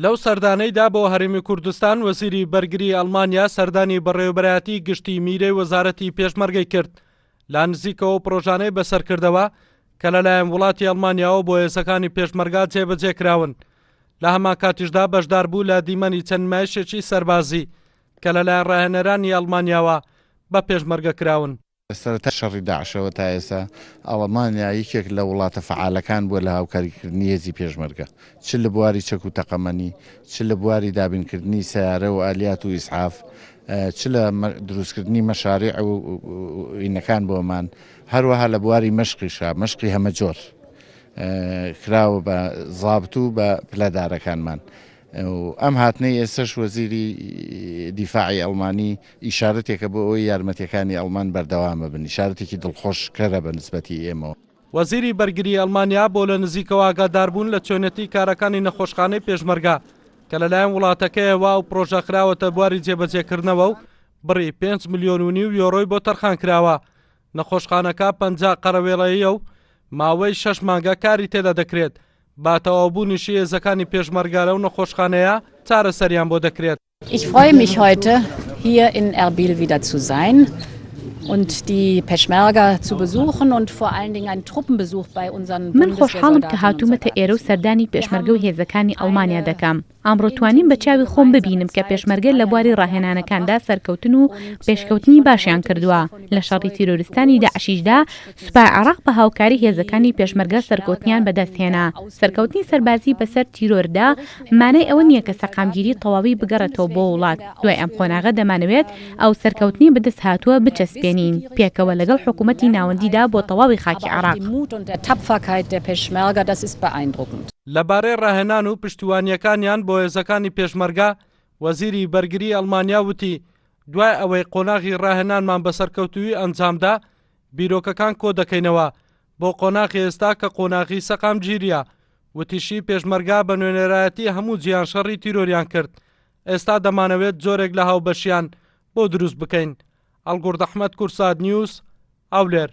لەو سەردانەیدا بۆ هەرێمی کوردستان وەزیری بەرگری ئەڵمانیا سەردانی بەڕێوەبەرایەتی گشتی میرەی وەزارەتی پێشمەرگەی کرد لە نزیکەوە ئەو پڕۆژانەی بەسەرکردەوە کە لەلایەن وڵاتی ئەڵمانیاوە بۆ هێزەکانی پێشمەرگە جێبەجێ کراون لە هەمان کاتیشدا بەشدار بوو لە دیمەنی چەند نمایشێکی سەربازی کە لەلایەن ڕاهێنەرانی ئەڵمانیاوە بە پێشمەرگە کراون. لە سەرەتای شەڕی داعشەوە تا ئێستا ئەڵمانیا یەکێک لە وڵاتە فەعالەکان بووە لە هاوکاریکردنی هێزی پێشمەرگە چ لە بواری چەک و تەقەمەنی، چ لە بواری دابینکردنی سەیارە و ئالیات و ئیسعاف، چ لە دروستکردنی مەشاریع و ئینەکان بۆمان، هەروەها لە بواری مەشقیشا، مەشقی هەمەجۆر کراوە بە زابت و بە پلەدارەکانمان. و ئەم هاتنەی ئێستەش وەزیری دیفاعی ئەڵمانی ئیشارەتێکە بۆ ئەوەی یارمەتیەکانی ئەڵمان بەردەوامە بن، ئیشارەتێکی دڵخۆشکەرە بە نسبەتی ئێمەوە. وەزیری بەرگری ئەڵمانیا بۆ لە نزیکەوە ئاگاداربوون لە چۆنێتی کارەکانی نەخۆشخانەی پێشمەرگە کە لەلایەن وڵاتەکەیەوە ئەو پڕۆژە خراوەتە بواری جێبەجێکردنەوە و بڕی 5 ملیۆن و نیو یۆرۆی بۆ تەرخان کراوە. نەخۆشخانەکە 50 قەرەوێڵەییە و ماوەی شەش مانگە کاری تێدا دەکرێت، بە تەواوبوونیشی هێزەکانی پێشمەرگە لەو نەخۆشخانەیە چارەسەریان بۆ دەکرێت. Ich freue mich heute hier in Erbil wieder zu sein und die Peschmerga zu besuchen und vor allen Dingen einen Truppenbesuch bei unseren من خۆشحاڵم کە Bundeswehrsoldaten und هاتوومەتە Soldaten ئێرە و zu machen. سەردانی Wir پێشمەرگە و haben هێزەکانی ئەڵمانیا eine دەکەم. ئەمڕۆ توانیم بە چاوی خۆم ببینم کە پێشمەرگە لە بواری ڕاهێنانەکاندا سەرکەوتن و پێشکەوتنی باشیان کردووە، لە شەڕی تیرۆریستانی داعشیشدا سوپای عێراق بە هاوکاری هێزەکانی پێشمەرگە سەرکەوتنیان بەدەستهێنا. سەرکەوتنی سەربازی بەسەر تیرۆردا مانای ئەوە نییە کە سەقامگیری تەواوی بگەڕێتەوە بۆ وڵات، دوای ئەم قۆناغە دەمانەوێت ئەو سەرکەوتنەی بەدەستهاتووە بچەسپێنین پێکەوە لەگەڵ حکومەتی ناوەندیدا بۆ تەواوی خاکی عێراق. لەبارەی ڕاهێنان و پشتیوانییەکانیان بۆ هێزەکانی پێشمەرگە، وەزیری بەرگریی ئەڵمانیا وتی، دوای ئەوەی قۆناغی ڕاهێنانمان بە سەرکەوتوویی ئەنجامدا، بیرۆکەکان کۆدەکەینەوە بۆ قۆناغی ئێستا کە قۆناغی سەقامگیرییە. وتیشی، پێشمەرگە بە نوێنەرایەتی هەموو جیهان شەڕی تیرۆریان کرد، ئێستا دەمانەوێت جۆرێک لە هاوبەشییان بۆ دروست بکەین. ئەڵگوڕد ئەحمەد، کوردسات نیوز، هەولێر.